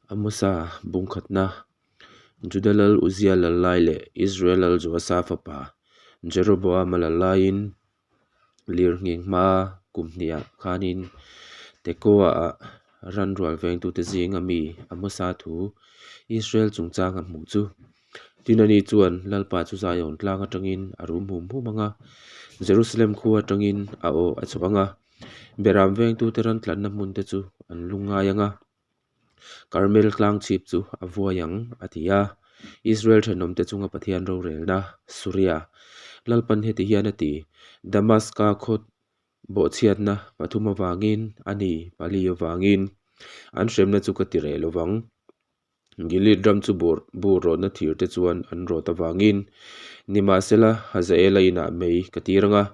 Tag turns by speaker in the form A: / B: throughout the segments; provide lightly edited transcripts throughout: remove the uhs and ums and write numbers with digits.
A: Amosa bungkhatna, Juda lal Uzia lal lai leh Israel lal Joasa fapa Jeroboama lal laiin lirnghing hma kum hnihah khanin Tekoa-ah ran rual vengtute zinga mi Amosa thu Israel chungchang a hmuh chu. Tin ani chuan Lalpa chu Zion tlang atangin a rum hum hum ang a, Jerusalem khua atangin a aw a chhuah ang a, Beram vengtute ran tlanna hmunte chu an lungngai ang a. Karmel tlang chhip chu a vuai ang, a ti a. Israel thenawmte chunga Pathian rorelna, Suria, Lalpan heti hian a ti, Damaska khaw bawhchhiatna pathum avangin, a ni, pali avangin, an hremna chu ka ti reh lo vang. Gilead ram chu bur bur rawtna thir te chuan an rawt avangin, nimahsela Hazaela inah mei ka tir ang a,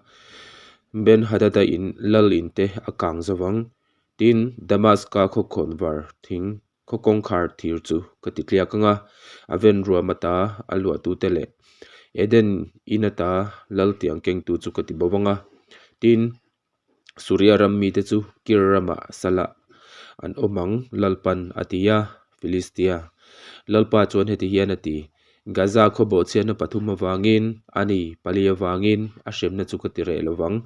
A: Ben-Hadada in lal in te a kang zo vang. Tin, Damaska khaw khawnvar thing khaw kawngkhar thir chu ka ti tliak ang a, a ven ruam ata a luahtute leh Eden in ata lal tiang kengtu chu ka ti bo vang a. Tin, Suria ram mite chu Kir ramah salah an awm ang, Lalpan a ti a, Filistia. Lalpa chuan heti hian a ti, Gaza khaw bawhchhiatna pathum avangin, a ni, pali avangin a hremna chu ka ti reh lo vang.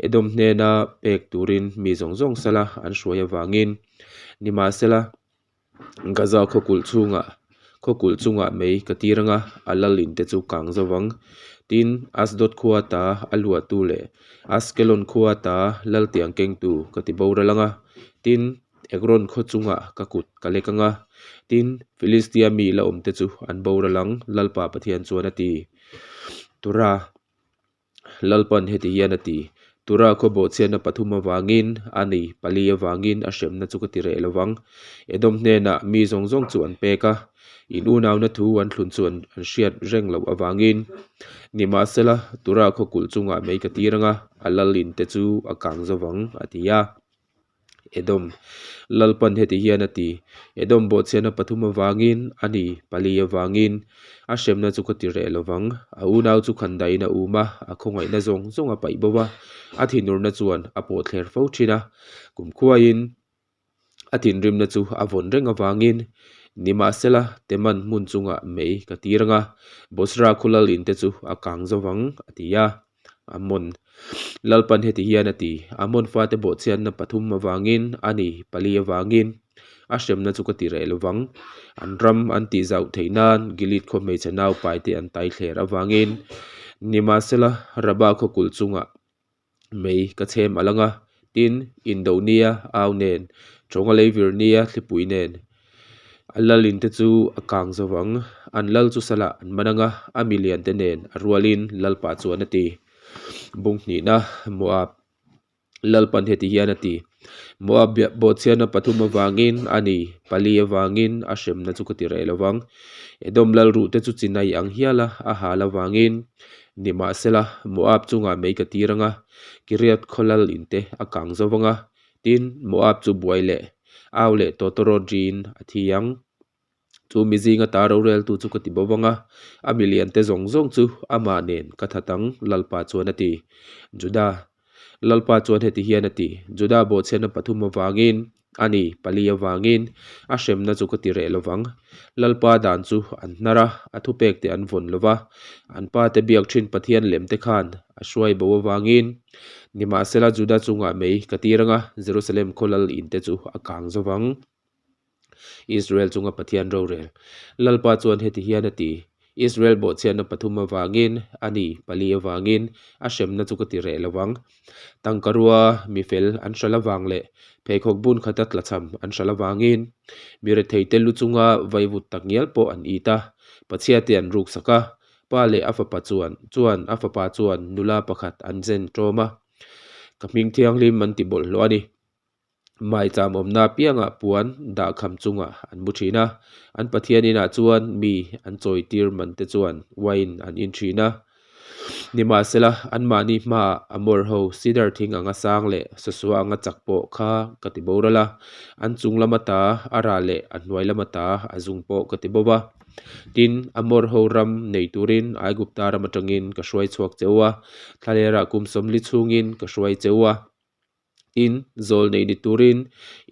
A: Edom hnena pek turin mi zawng zawng sala an hruai avangin, nimahsela, Gaza khaw kulh chhungah khaw kulh chungah mei ka tir anga a lal in te chu kang zo vang. Tin, Asdod khua ta a luahtu leh Askelon khua ta lal tiang kengtu ka ti boral anga. Tin, Ekron khaw chungah ka kut ka lek anga. Tin, Filistia mi la awm te chu an boral ang, Lalpa Pathian chuan a ti. Tura. Lalpan heti hian a ti, Tura khaw bawhchhiatna pathum avangin, a ni, pali avangin a hremna chu ka ti reh lo vang. Edom hnenah mi zawng zawng chu an pek a, in unauna thu an thlun chu an hriat reng loh avangin. Nimahsela, Tura khaw kulh chungah mei ka tir ang a, a lal in te chu a kang zo vang, a ti a. Edom. Lalpan heti hian a ti, Edom bawhchhiatna pathum avangin, a ni, pali avangin, a hremna chu ka ti reh lo vang. A unau chu khandaiin a um a, a khawngaihna zawng zawng a paih bo a, a thinurna chuan a pawh thler fo thin a. Kumkhuaiin a thinrimna chu a vawn reng avangin, Nimahsela, Teman hmun chungah mei ka tir ang a, Bosra khulal inte chu a kang zo vang, a ti a. Ammon. Lalpan heti hian a ti, Ammon fate bawhchhiatna pathum avangin, a ni, pali avangin, a hremna chu ka ti reh lo vang. An ram an tih zauh theih nan Gilead khaw hmeichhe nau paite an tai thler avangin, nimahsela Rabbah khaw kulh chungah mei ka chhem a lang a, tin, indo nia au nen, chawnga leivir nia thlipui nen, A lal in te chu a kang zo vang, an lal chu salah an man ang a, a milian te nen a rualin Lalpa chuan a ti. Bung hnihna, Moab Lalpan heti hian a ti, Moab bawhchhiatna pathum avangin, a ni, pali avangin a hremna chu ka ti reh lo vang. Edom lal ruh te chu chinai ang hial a, a hal avangin, nimahsela, Moab chungah mei ka tir ang a, Kiriath khaw lal in te a kang zo vang a, Tin, Moab chu buai leh au leh tawtawrawt riin a thi ang. Chu mi zinga ta roreltu chu ka ti bo vang a, a miliante zawng zawng chu amah nen ka that ang, Lalpa chuan a ti. Juda Lalpa chuan heti hian a ti, Juda bawhchhiatna pathum avangin, a ni, pali avangin, a hremna chu ka ti reh lo vang. Lalpa dan chu an hnar a, a thupekte an vawn lo va, an pate biak thin Pathian lemte khan a hruai bo avangin, Nimahsela Juda chungah mei ka tir ang a, Jerusalem khaw lal inte chu a kang zo vang. Israel chunga Pathian rorel. Lalpa chuan heti hian a ti, Israel bawhchhiatna pathum avangin, a ni, pali avangin, a hremna chu ka ti reh lo vang. Tangkarua mi fel an hral avang leh pheikhawk bun khata tlachham an hral avangin, mi retheite lu chunga vaivut takngial pawh an it a, Pathiate an ruksak a, Pa leh a fapa chuan chuan a fapa chuan nula pakhat an zen ṭawm a, Ka hming thianghlim an ti bawlhhlawh a ni. Maicham awmna apiangah puan dahkham chungah an mu ṭhin a, an Pathian inah chuan mi an chawitir man te chuan wine an in ṭhin a. Nimahsela, anmahni hmaah Amor ho sidar thing anga sang leh sasua anga chak pawh kha ka ti boral a, an chung lama ta a rah leh a hnuai lama ta a zung pawh ka ti bo va. Tin, Amor ho ram nei turin Aigupta ram atangin ka hruai chhuak che u a, thlalerah kum sawmli chhungin ka hruai che u a. Tin, zawlnei ni turin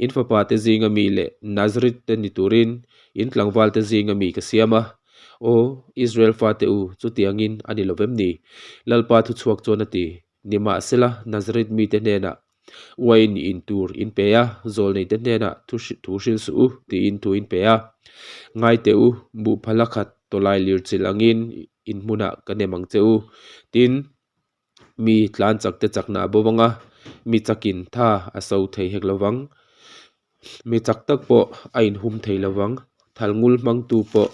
A: in fapate zinga mi leh Nazarite ni turin in tlangvalte zinga mi ka siam a. Aw, Israel fate u, chutiangin a ni lo vem ni? Lalpa thuchhuak chuan a ti. Nimahsela, Nazaret mite hnenah uain in tur in pe a, zawlneite hnenah thu thu hril suh u tiin thu in pe a. Ngai teh u, buhphala khat tawlai lir chilh angin in hmunah ka nem ang che u. Tin, mi tlan chak te chakna a bo vang a, mi chakin tha a so thei hek lo vang. Mi chak tak pawh a inhum thei lo vang, thal ngul hmangtu pawh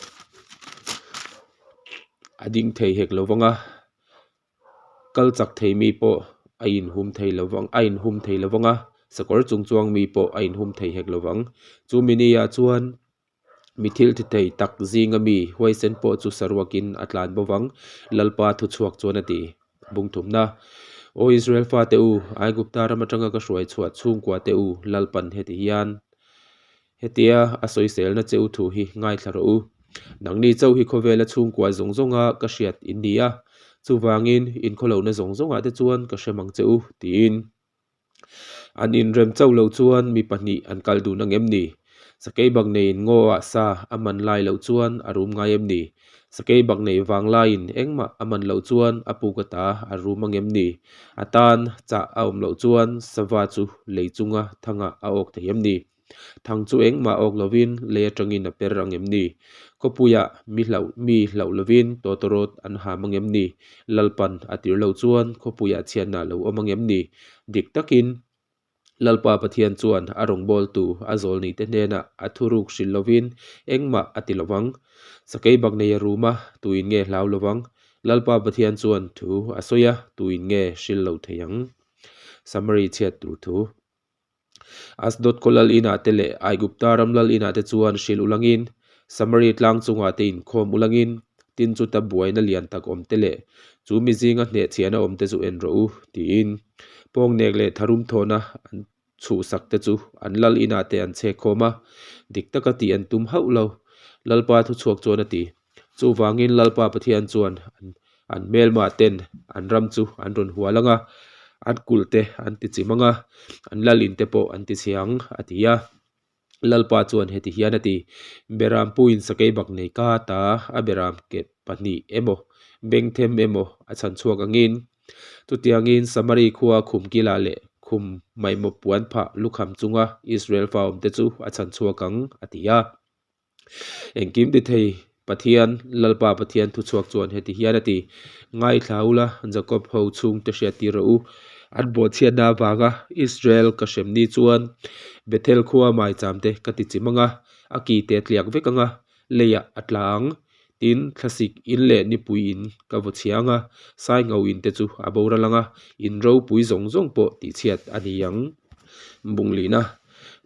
A: a ding thei hek lo vang a. Kal chak thei mi pawh a inhum thei lo vang, a inhum thei lo vang a, sakawr chung chuang mi pawh a inhum thei hek lo vang. Chu mini ah chuan mi thil ti thei tak zinga mi huaisen pawh chu saruakin a tlan bo vang, Lalpa thuchhuak chuan a ti. Bungthumna, Aw Israel fate u, Aigupta ram atanga ka hruai chhuah chhungkua te u, Lalpan heti hian Hetia a sawiselna che u thu hi ngaithla rawh u. Nangni chauh hi khawvela chhungkua zawng zawnga ka hriat in ni a, chuvangin inkhawlohna zawng zawngah te chuan ka hrem ang che u, tiin. An inrem chauh loh chuan mi pahnih an kal dun ang em ni? Sakei bak neiin ngaw ah sa a man lai loh chuan a rum ngai em ni? Sakei bak nei vang laiin engmah a man loh chuan a puk ata a rum ang em ni? A tan chah a awm loh chuan sava chu lei chunga thangah a awk thei em ni? Thang chu engmah awk lovin lei atangin a per ang em ni? Khawpuiah mi hlauh mi hlauh lovin tawtawrawt an ham ang em ni? Lalpan a tir loh chuan khawpuiah chhiatna lo awm ang em ni? Dik takin Lalpa Pathian chuan a rawngbawltu a zawlnite hnenah a thuruk hrilh lovin engmah a ti lovang. Sakei bak nei a rum a, tuin nge hlau lovang? Lalpa Pathian chuan thu a sawi a, tuin nge hrilh lo thei ang? Samari chhiat tur thu. Asdod khaw lal inah te leh Aigupta ram lal inah te chuan hrilh ulangin, Samari tlang chungah te inkhawm ulangin, tin chuta buaina lian tak awm te leh chu mi zinga hnehchhiahna awm te chu en rawh u, tiin pawngnek leh tharum thawhna an chhuhsak te chu an lal inah te an chhek khawm a, dik taka tih an tum hauh lo. Lalpa thuchhuak chuan a ti. Chuvangin Lalpa Pathian chuan an hmelmah ten an ram chu an rawn hual ang a, an kulh te an ti chim ang a, an lal in te pawh an ti chhe ang, a ti a. Lalpa chuan heti hian a ti, Beram puin sakei bak nei ka ta a beram ke pahnih emaw, bengthem emaw a chhan chhuak angin, chutiangin Samari khua khum kilah leh khum maimaw puan phah lukham chunga Israel fa awmte chu a chhan chhuak ang, a ti a. Engkim ti thei Pathian, Lalpa Pathian thuchhuak chuan heti hian a ti, Ngaithla ula, Jakob ho chhungte hriattir rawh u. An bawhchhiatna avanga Israel ka hrem ni chuan Bethel khua maichamte ka ti chim ang a, a ki te a tliak vek ang a, leiah a tla ang. Tin, thlasik in leh nipui in ka vaw chhia ang a, saingho in te chu a boral ang a, in ropui zawng zawng pawh tihchhiat a ni ang. Bunglina.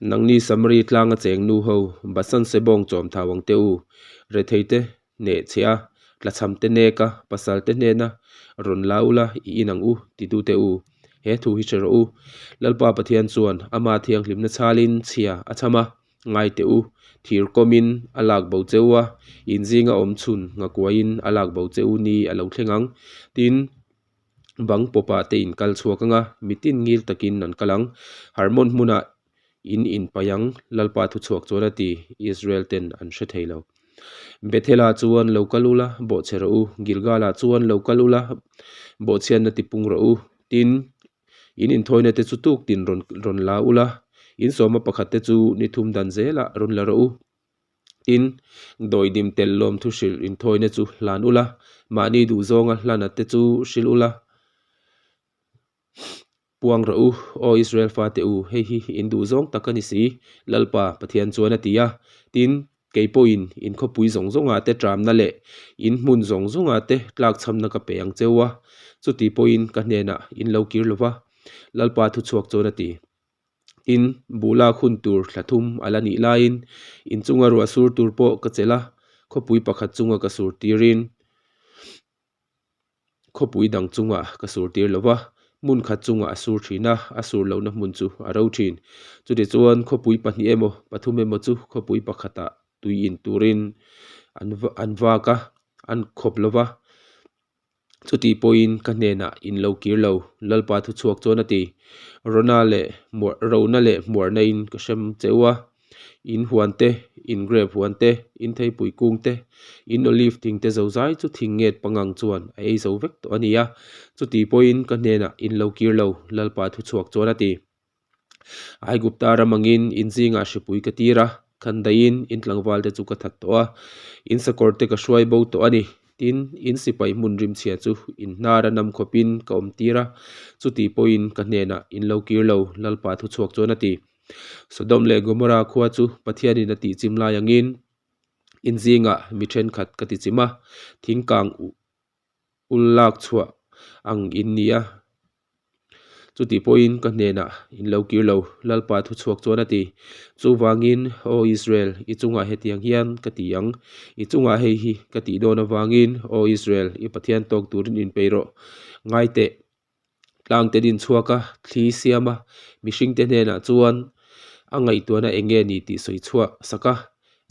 A: Nangni Samari tlanga cheng nu ho, Basan sebawng chawm thau ang teh u, rethei te hneh chhe a, tlachham te nek a, pasal te hnena rawn la ula i in ang u, ti tu teh u. He thu hi hre rawh u. Lalpa Pathian chuan ama thianghlimna chhalin chhia a chham a, ngai teh u, thir kawmin a lak bo che u a, in zinga awm chhun ngakuaiin a lak bo che u ni a lo thleng ang. Tin. Bang pawpah te in kal chhuak ang a, mitin ngil takin an kal ang. Harmon hmunah in inpaih ang, Lalpa thuchhuak chuan a ti, Israel ten an hre thei lo. Bethel-ah chuan lo kal ula, bawhchhe rawh u, Gilgal-ah chuan lo kal ula, bawhchhiatna tipung rawh u. Tin, in inthawina te chu tuk tin rawn rawn la ula, in sawma pakhat te chu ni thum dan zelah rawn la rawh u. Tin, dawidim tel lawm thu hrilh inthawina chu hlan ula, mahni duhzawnga hlana te chu hrilh ula, puang rawh u, Aw Israel fate u, hei hi in duhzawng tak a ni si, Lalpa Pathian chuan a ti a. Tin, kei pawhin in khawpui zawng zawngah te ṭamna leh in hmun zawng zawngah te tlakchhamna ka pe ang cheu a, chuti pawhin ka hnenah in lo kir lo va, Lalpa thuchhuak chuan a ti. Tin, buh lak hun tur thla thum a la nih laiin inchunga ruah sur tur pawh ka chelh a, khawpui pakhat chunga ka sur tirin khawpui dang chungah ka sur tir lo va, hmun khat chungah a sur thin a, a sur lohna hmun chu a ro thin. Chutichuan khawpui pahnih emaw pathum emaw chu khawpui pakhatah tui in turin an an vak a, an khawp lo va. Chuti pawhin ka hnenah in lo kir lo, Lalpa thuchhuak chuan a ti. Rona leh hmuar rona leh hmuarna in ka hrem che u a, in huan te, in grep huan te, in theipui kung te, in olive thing te zozai chu thing nget pangang chuan a ei zo vek tawh a ni a. Chuti pawhin ka hnenah in lo kir lo, Lalpa thuchhuak chuan a ti. Aigupta ram angin in zingah hripui ka tir a, khan daihin in tlangvalte chu ka that tawh a, in sakawrte ka hruai bo tawh a ni. Tin, in sipai hmun rimchhia chu in hnar a nam khawpin ka awm tir a, chuti pawhin ka hnenah in lo kir lo, Lalpa thuchhuak chuan a ti. Sodom leh Gomorra khua chu Pathianin a tihchim lai angin in zingah mi thenkhat ka tichim a, thingkang ul lak chhuah ang in ni a. Chuti pawhin ka hnenah in lo kir lo, Lalpa thuchhuak chuan a ti. Chuvangin, Aw Israel, i chungah hetiang hian ka ti ang. I chungah hei hi ka tih dawn avangin, Aw Israel, i Pathian tawk turin inpeih rawh. Ngai teh. Tlangte din chhuak a, thli siam a, mihringte hnenah chuan a ngaihtuahna eng nge ni tih sawi chhuah sak a.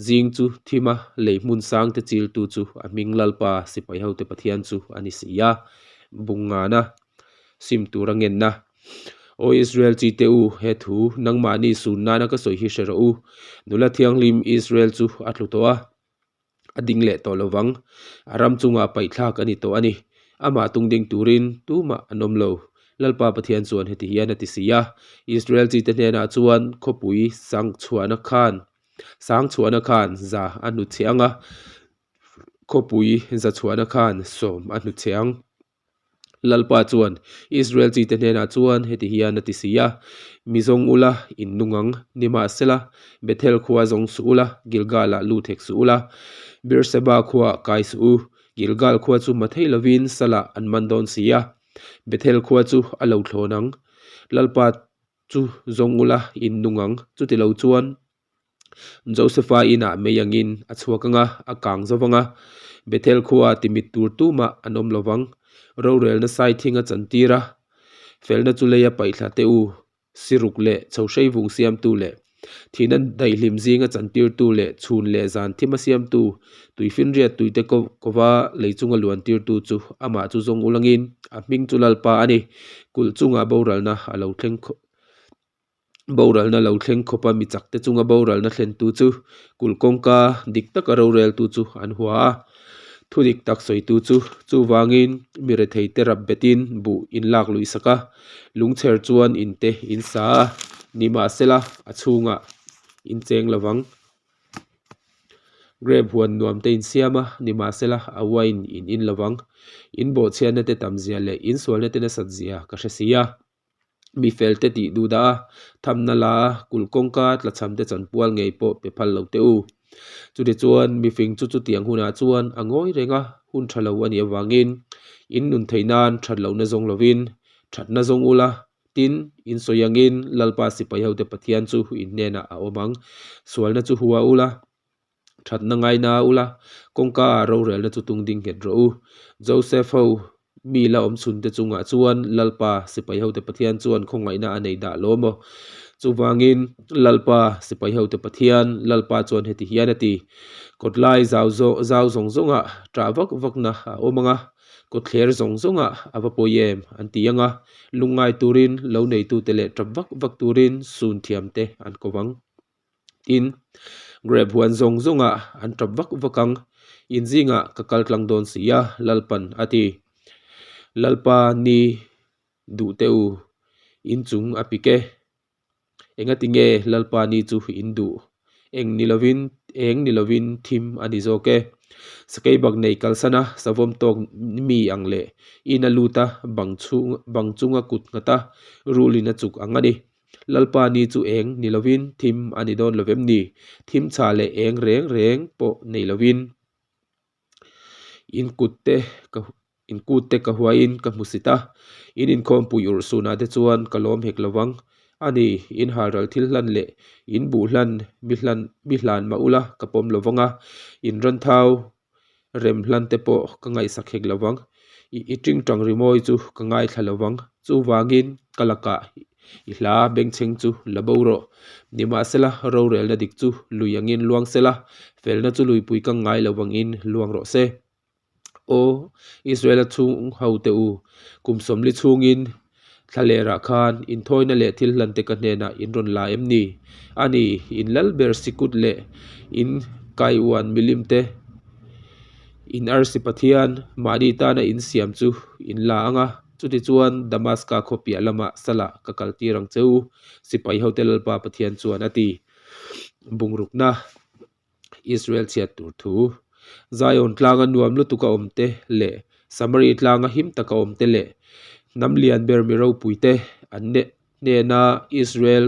A: Zing chu thim a, lei hmun sangte chiltu chu a hming Lalpa sipai hote Pathian chu a ni si a. Bungngana sim tur a ngenna. Aw Israel chite u, he thu nangmahni sun nana ka sawi hi hre rawh u. Nula thianghlim Israel chu a tlu tawh a, a ding leh tawh lovang. A ram chungah paihthlak a ni tawh a ni. Amah tung ding turin tumah an awm lo. Lalpa Pathian chuan heti hian a ti si a, Israel chite hnenah chuan khawpui sangchhuahna khan sangchhuahna khan za a hnutchhe ang a, khawpui zachhuahna khan sawm a hnutchhe ang. Lalpa chuan Israel chite hnenah chuan heti hian a ti si a, Mi zawng ula, in nung ang. Nimahsela, Bethel khua zawng suh ula, Gilgal-ah lut hek suh ula, Beersheba khuaah kai suh u. Gilgal khua chu ma thei lovin salah an man dawn si a, Bethel khua chu a lo thlawn ang. Lalpa chu zawng ula, in nung ang. Chutilo chuan. Josefa inah mei angin a chhuak ang a, a kang zo vang a. Bethel khua timit tur tumah an awm lo vang. Rorelna sai thing a chantir a, felna chu leia paihthla teh u, siruk leh chhohrei vung siamtu leh thihna daihlim zinga chantirtu leh chhun leh zan thima siamtu, tuifinriat tuite kova lei chunga luantirtu chu amah chu zawng ulangin a hming chu Lalpa a ni. Kulh chungah boralna a lo thleng khawp. Boralna lo thleng khawpa mi chakte chunga boralna thlentu chu kulh kawngka dik taka roreltu chu an hua a, thu dik tak sawitu chu chuvangin mi retheite rap betin buh in lak luih sak a, lungchher chuan inte in sa a, nimahsela a chhungah in cheng lovang. Grape huan nuam te in siam a, nimahsela a wine in in lovang. In bawhchhiatna te tam zia leh in sualna te nasat zia ka hre si a. Mi fel te tih duh dah a, thamna la a, kulh kawngka tlachham te chanpual ngei pawh pe phal lo teh u. Chutichuan mifing chu chutiang hunah chuan a ngawi reng a, hun tha lo a nih avangin in nun theih nan that lohna zawng lovin thatna zawng ula, tin, in sawi angin Lalpa sipai hote Pathian chu in hnenah a awm ang. Sualna chu hua ula, thatna ngaina ula, kawngka ah rorelna chu tung ding nghet rawh u. Joseph ho mi la awm chhun te chungah chuan Lalpa sipai hote Pathian chuan khawngaihna a nei dah lo maw? Chuvangin Lalpa sipai hote Pathian, Lalpa chuan heti hian a ti, Kawtlai zau zau zawng zawngah ṭah vak vakna a awm ang a, kawtthler zawng zawngah a va pawi em an ti ang a, lungngai turin lo neitute leh ṭap vak vak turin sun thiamte an ko vang. Tin, grape huan zawng zawngah an tap vak vak ang, in zingah ka kal tlang dawn si a, Lalpan a ti. Lalpa ni duh teh u, in chung a pik e. Engati nge Lalpa ni chu in duh? Eng ni lovin, eng ni lovin thim a ni zawk e. Sakei bak nei kalsan a, savawm tawk mi ang leh in a lut a, bang chhung, bang chunga kut nghat a, rulin a chuk ang a ni. Lalpa ni chu eng ni lovin thim a ni dawn lovem ni? Thim chha leh eng reng reng pawh nei lovin in kut te ka in kut te ka huaiin ka hmu sit a, in inkhawmpui urh sunah te chuan ka lawm hek lovang a ni. In halral thil hlan leh in buh hlan mi hlan mi hlan mah ula ka pawm lovang a, in ran thau Rem hlan te pawh ka ngaihsak hek lo vang. I i tingtang rimawi chu ka ngaithla lo vang. Chuvangin ka lakah i hla bengchheng chu la bo rawh. Nimahsela, rorelna dik chu lui angin luang sela, felna chu luipui ka ngai lo vangin luang rawh se. Aw Israela chhung hote u, kum 40 chhungin thlalerah khan inthawina leh thil hlante ka hnenah in rawn la em ni? A ni, in lal ber sikut leh in kaiuan milim te, in arsi pathian mahni tana in siam chu in la ang a, chutichuan Damaska khaw piah lamah salah ka kaltir ang che u, sipai hote Lalpa Pathian chuan a ti. Bungrukna. Israel chhiat tur thu. Zion tlanga nuam lutuk a awm te leh Samari tlanga him taka awm te leh hnam lian ber mi ropui te an hnena Israel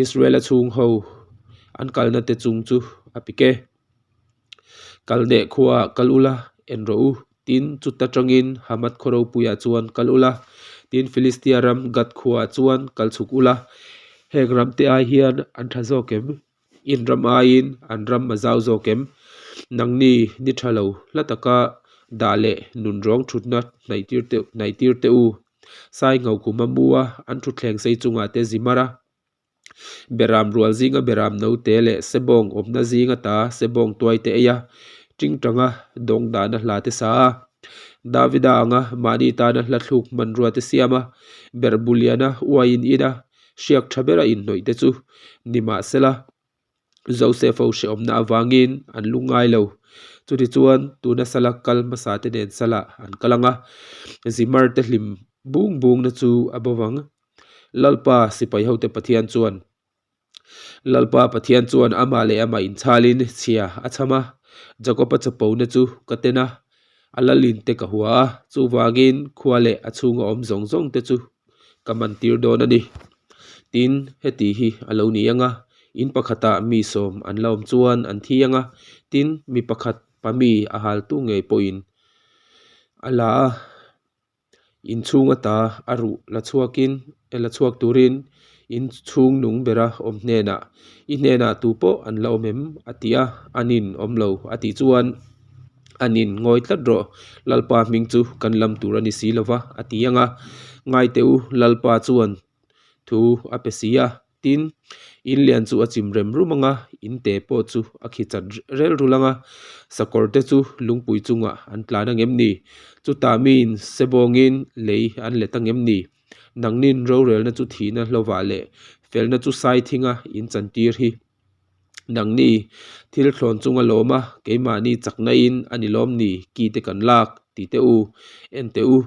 A: Israel-a chhung ho an kalna te chung chu a pik e. Kalneh khuaah kal ula en rawh u, tin chuta tangin Hamath khaw ropuiah chuan kal ula, tin Filistia ram Gath khuaah chuan kal chhuk ula, heng ram te ai hian an tha zawk em? In ram aiin an ram a zau zawk em? Nangni ni tha lo hla taka dah leh nun rawng thutna hnaih tir teh u. Sai ngho kum a mu a, an thutthleng sei chungah te zi mar a. Beram rual zinga beram note leh sebawng awmna zinga ta sebawng tuai te ei a, tingtanga dawng dahna hla te sa a. Davida anga mahni tana hla thluk hmanrua te siam a, berhbu liana uaiin in a, Hriak tha bera inhnawih te chu nimahsela Joseph ho hrehawmna avangin an lu ngai lo. Chutichuan tuna sala kal hmasa te nen salah an kal ang a, Zimar te hlim bung bungna chu a bo vang. Lalpa sipai hote Pathian chuan Lalpa Pathian chuan amah leh amah inchhalin chhia a chham a, Jakob-a chapona chu ka ten a, a lalin te ka hua a, chuvangin khua leh a chhunga awm zawng zawng te chu ka man tir dawn a ni. Tin, heti hi a lo ni ang a, in pakhatah mi sawm an la awm chuan an thi ang a, tin, mi pakhat pa mi a haltu ngei pawhin a la a, inchhung ata a ruh la chhuakin la chhuak turin in chhung nung bera awm hnenah i hnenah tu pawh an la awm em? a ti a, anin awm lo a tih chuan Anin ngawi tlat rawh, Lalpa hming chu kan lam tur a ni si lo va, a ti ang a. Ngai teh u, Lalpa chuan thu a pe si a. Tin, in lian chu a chim rem rum ang a, in te pawh chu a khi chat rel rul ang a. Sakawr te chu lungpui chungah an tlan ang em ni? Chutah miin sebawngin lei an let ang em ni? Nangnin rorelna chu thihna hlovah leh felna chu sai thinga in chantir hi. Nangni, thil thlawn chunga lawm a, keimahni chakna in a ni lawm ni ki te kan lak, ti teh u, en teh u.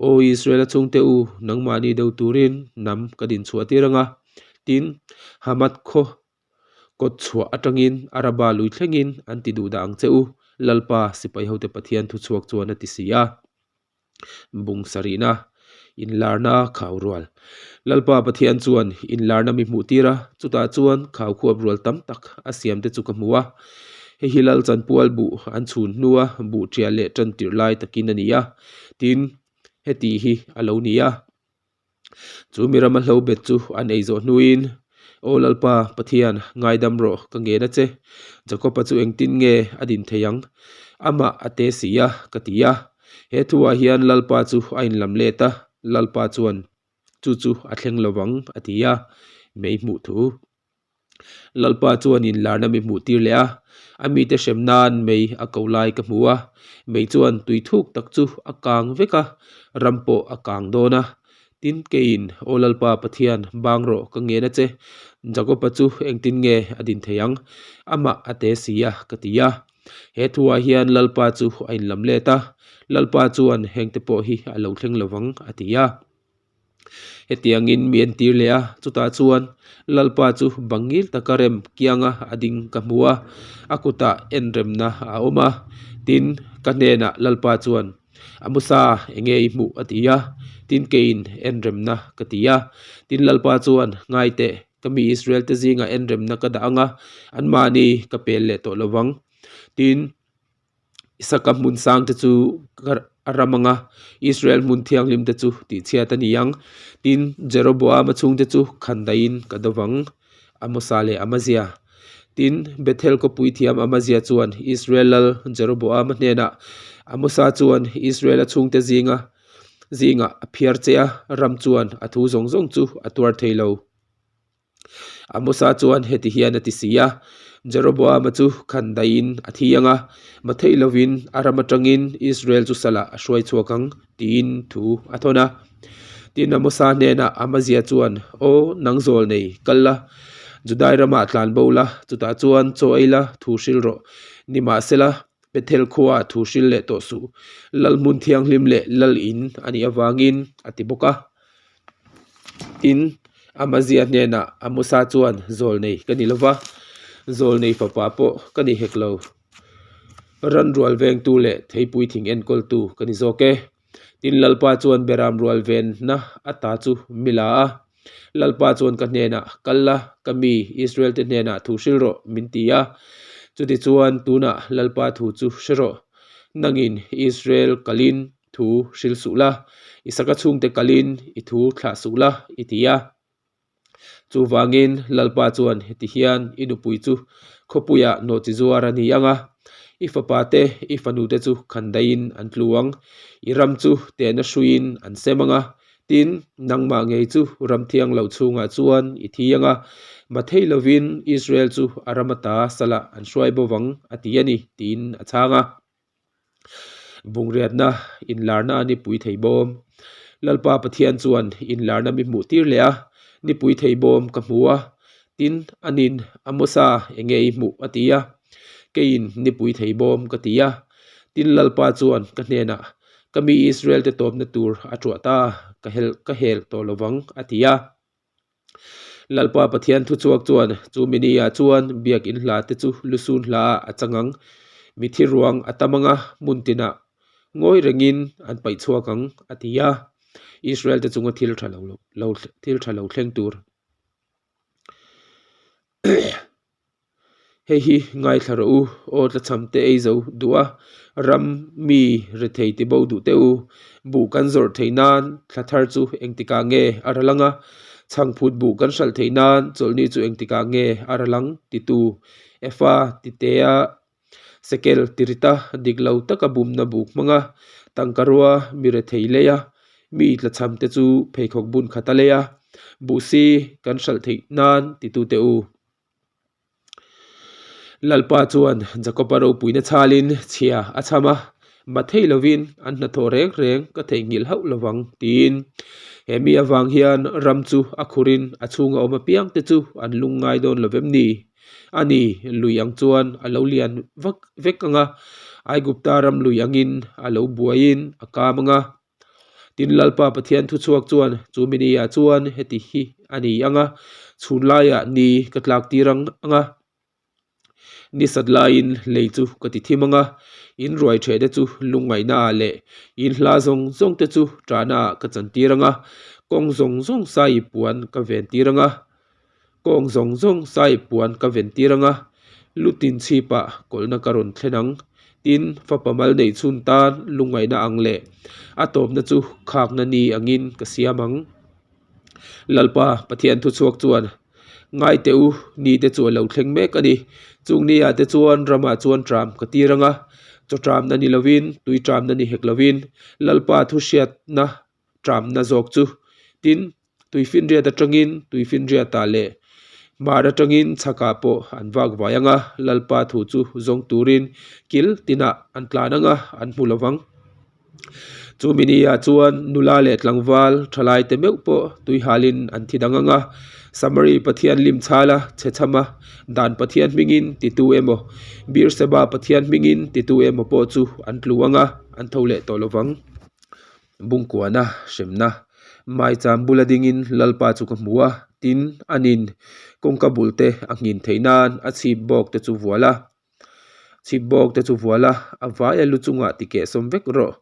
A: Aw Israel-a chhungte u, nangmahni deuh turin hnam ka din chhuah tir ang a. Tin, Hamath khaw kawt chhuah atangin Araba lui thlengin an ti duh dah ang che u, Lalpa sipai hote Pathian thuchhuak chuan a ti si a. Bung sarihna, inlarna khau rual. Lalpa Pathian chuan inlarna mi hmuh tir a, chutah chuan khau khuap rual tam tak a siam te chu ka hmu a. Hei hi Lal chanpual buh an chhun hnua buh ṭiah leh ṭan tirh lai takin a ni a, tin, heti hi a lo ni a. Chu mi rama hlo bet chu an ei zawh hnuin, Aw Lalpa, Pathian, ngaidam rawh, ka ngen a che. Jakob-a chu engtin nge a din thei ang? Amah a te si a, ka ti a. He thuah hian Lalpa chu a inlam let a, Lalpa chuan, Chu chu a thleng lo vang, a ti a, mei hmuh thu. Lalpa chuan inlarna mi hmuh tir leh a, a mite hrem nan mei a ko lai ka hmu a, mei chuan tui thuk tak chu a kang vek a, ram pawh a kang dawn a. Tin, keiin, Aw Lalpa Pathian, bang rawh, ka ngen a che. Jakob-a chu engtin nge a din thei ang? Amah a te si a, ka ti a. He thuah hian Lalpa chu a inlam let a, Lalpa chuan hengte pawh hi a lo thleng lovang, a ti a. Hetiangin mi entir leh a, chutah chuan Lalpa chu bangil taka rem kianga a ding ka hmu a, a kutah en remna a awm a. Tin, ka hnenah Lalpa chuan, Amusa, enge i hmuh? a ti a. Tin, keiin en remna ka ti a. Tin, Lalpa chuan, Ngai teh, ka mi Israel te zingah en remna ka dah ang a, anmahni ka pel leh tawh lo vang. Tin, Isaka hmun sang te chu a ram ang a, Israel hmun thianghlim te chu tihchhiat a ni ang. Tin, Jeroboama chhungte chu khandaiin ka do vang, Amosa leh Amazia. Tin, Bethel khawpui thiam Amazia chuan Israel lal Jeroboama hnenah, Amosa chuan Israel-a chhungte zinga zingah a phiar che a, ram chuan a thu zawng zawng chu a tuar thei lo. Amosa chuan heti hian a ti si a, Jeroboama chu khandaiin a thi ang a, matheih lovin a ram atangin Israel chu salah a hruai chhuak ang, tiin thu a thawn a. Tin, Amosa hnenah Amazia chuan, Aw, nang zawl nei, kal la, Judai ramah tlan bo la, chutah chuan chaw ei la, thu hril rawh. Nimahsela, Bethel khuaah thu hril leh tawh suh, Lal hmun thianghlim leh Lal in a nih avangin, a ti bawk a. Tin, Amazia hnenah Amosa chuan, Zawl nei ka ni lova, zawl nei fapa pawh ka ni hek lo. Ran rual vengtu leh theipui thing enkawltu ka ni zawk e. Tin, Lalpa chuan Beram rual venna ata chu mi la a. Lalpa chuan ka hnenah, Kal la, ka mi Israel-te hnenah thu hril rawh, min ti a. Chutichuan, tunah Lalpa thu chu hre rawh. Nangin Israel kalin thu hril suh la, Isaka chhungte kalin i thu thlah suh la, i ti a. Chuvangin Lalpa chuan heti hian i nupui chu khawpuiah nawhchi zuar a ni ang a, i fapa te, i fanu te chu khandaiin an tlu ang, i ram chu tehna hruiin an sem ang a, tin, nangmah ngei chu ram thiang lo chhungah chuan i thi ang a, mathei lovin Israel chu a ram ata salah an hruai bo vang a ti a ni, tiin a chhang a. Bungriatna inlarna a nipui thei bawm. Lalpa Pathian chuan inlarna mi hmuh tir leh a, nipui thei bawm ka hmu a, tin, anin Amosa enge i hmuh a ti a, keiin nipui thei bawm ka ti a, tin Lalpa chuan ka hnenah ka mi Israel te tawpna tur a tuah ta, ka hel ka hel tawh lovang a ti a. Lalpa Pathian thuchhuak chuan chu mini-ah chuan biakin hla te chu lusun hla ah a chang ang, mithi ruang a tam ang a, hmun tinah ngawi rengin an paih chhuak ang a ti a, Israel te chunga thil tha lo lo thil tha lo thleng tur. Hei hi ngaithla rawh u, aw tlachham te ei zo duh a, ram mi rethei ti bo duh teh u. Buh kan zawrh theih nan thla thar chu engtikah nge a ral ang a, chhangphut buh kan hralh theih nan chawlhni chu engtikah nge a ral ang titu Efa Titea Sekel tirita dik lo taka bumna buk hmang a, tangkarua mi rethei lei a, mi tlachham te chu pheikhawk bun khat a lei a, buhsi kan hralh theih nan titu teh u. Lalpa chuan Jakoba ropuina chhalin chhia a chham a, Mathei lovin an hnathawh reng reng ka theihnghilh hauh lovang tiin. He mi avang hian ram chu a khurin a chhunga awm apiang te chu an lung ngai dawn lo vem ni? A ni, lui ang chuan a lo lian vak vek ang a, Aigupta ram lui angin a lo buaiin a kam ang a. Tin, Lalpa Pathian thuchhuak chuan chu mini-ah chuan heti hi a ni ang a, chhun laiah ni ka tlak tir ang ang a, ni sat laiin lei chu ka ti thim ang a, in ruai theh te chu lungngaihnaah leh in hla zawng zawng te chu ṭahnaah ka chan tir ang a, kawng zawng zawng sai puan ka ven tir ang a, kawng zawng zawng sai puan ka ven tir ang a, lutin chhipah kawlhna ka rawn thlen ang. Tin, fapa mal neih chhun tan lungngaihna ang leh a tawpna chu khakna ni angin ka siam ang. Lalpa Pathian thuchhuak chuan, Ngai teh u, ni te chu a lo thleng mek a ni. Chung ni ah te chuan ramah chuan tram ka tir ang a, chaw tramna ni lovin, tui tramna ni hek lovin, Lalpa thuhriatna tramna zawk chu. Tin, tuifinriat atangin tuifinriatah leh hmar atangin chhakah pawh an vak vai ang a, Lalpa thu chu zawng turin kil tinah an tlan ang a, an hmu lo vang. Chu mini-ah chuan nula leh tlangval thalai te meuh pawh tuihalin an thi dang ang a, Samari Pathian lim chhala chhe chham a, Dan Pathian hmingin titu emaw, Beerseba Pathian hmingin titu emaw pawh chu an tlu ang a, an tho leh tawh lo vang. Bungkuana hremna Maicham bula dingin Lalpa chu ka hmu a, tin, anin kawngka bul te a nghin theih nan a chhip bawk te chu vual a, chhip bawk te chu vual a, a vaia lu chungah ti keh sawm vek rawh.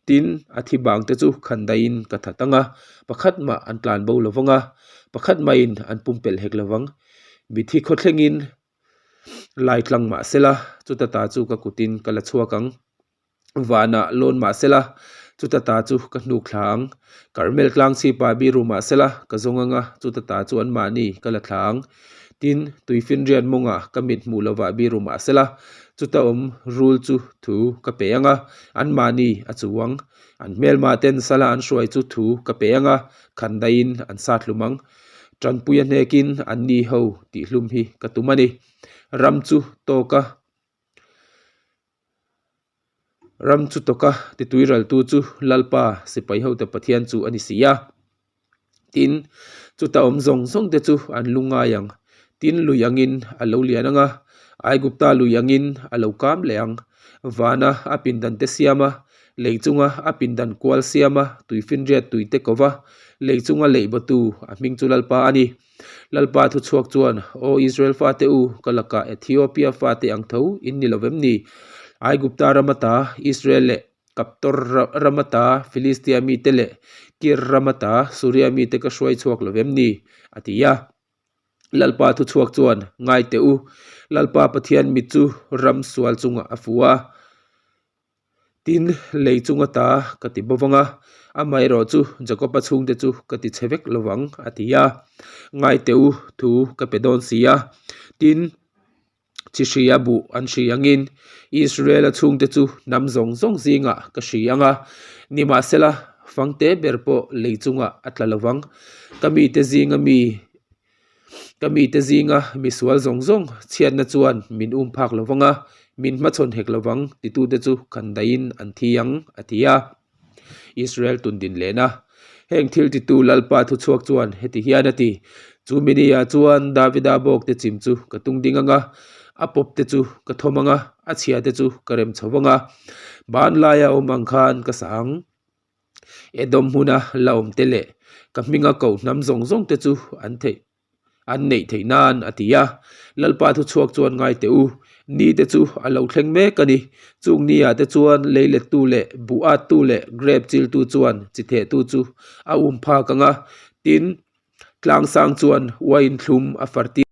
A: Tin, a thi bang te chu khan daihin ka that ang a, pakhat mah an tlan bo lo vang a, pakhat mahin an pumpelh hek lo vang. Mithi khawthlengin lai tlang mah sela, chuta ta chu ka kutin ka la chhuak ang. Vanah lawn mah sela, chuta ta chu ka hnuk thla ang. Karmel tlang chhipa biru mah sela, ka zawng ang a, chuta ta chu anmahni ka la thla ang. Tin, tuifinriat mawngah ka mit hmuh lovah biru mah sela, chuta awm rul chu thu ka pe ang a, anmahni a chu ang. An hmelmah ten sala an hruai chu thu ka pe ang a, khandaiin an sat hlum ang. Tanpuia hnekin anni ho tihhlum hi ka tum a ni. Ram chu tawka ram chu tawka tituiraltu chu Lalpa sipai hote Pathian chu a ni si a. Tin, chuta awm zawng zawng te chu an lu ngai ang. Tin, lui angin a lo lian ang a, Aigupta lui angin a lo kam leh ang. Vana a pindan te siam a, lei chunga a pindan kual siam a, tuifinriat tui te ko va, lei chunga leih bawtu a hming chu Lalpa a ni. Lalpa thuchhuak chuan, Aw Israel fate u, ka lakah Ethiopia fate ang tho in ni lo vem ni? Aigupta ram ata Israel leh Kaptor ram ata Filistia mite leh Kir ram ata Suria mite ka hruai chhuak lo vem ni? a ti a. Lalpa thuchhuak chuan, Ngai teh u, Lalpa Pathian mit chu ram sual chungah a fu a, tin, lei chung ata ka ti bo vang a, amaherawh chu Jakoba chhungte chu ka ti chhe vek lo vang, a ti a. Ngai teh u, thu ka pe dawn si a, tin, Chi hria buh an hri angin Israel-a chhungte chu hnam zawng zawng zingah ka hri ang a, nimahsela fangte ber pawh lei chungah a tla lo vang. Ka mite zinga mi ka mite zinga misual zawng zawng chhiatna chuan min um phak lo vang a, min hmachhawn hek lo vang titute chu khan daihin an thi ang, a ti a. Israel tun din lehna. Heng thil titu Lalpa thuchhuak chuan heti hian a ti, Chu mini-ah chuan Davida bawkte chim chu ka tung ding ang a, a pawpte chu ka thawm ang a, a chhiate chu ka rem chho vang a, banlaia awm ang khan ka sa ang. Edom hmuna la awmte leh ka hminga koh hnam zawng zawngte chu an theih. an neih theih nan a ti a. Lalpa thu chhuak chuan ngai teh u, ni te chu a lo thleng mek a ni. Chung ni ah te chuan leilettu leh buh attu leh grep chiltu chuan chi thehtu chu a um phak ang a, tin, tlangsang chuan uain thlum a far tir.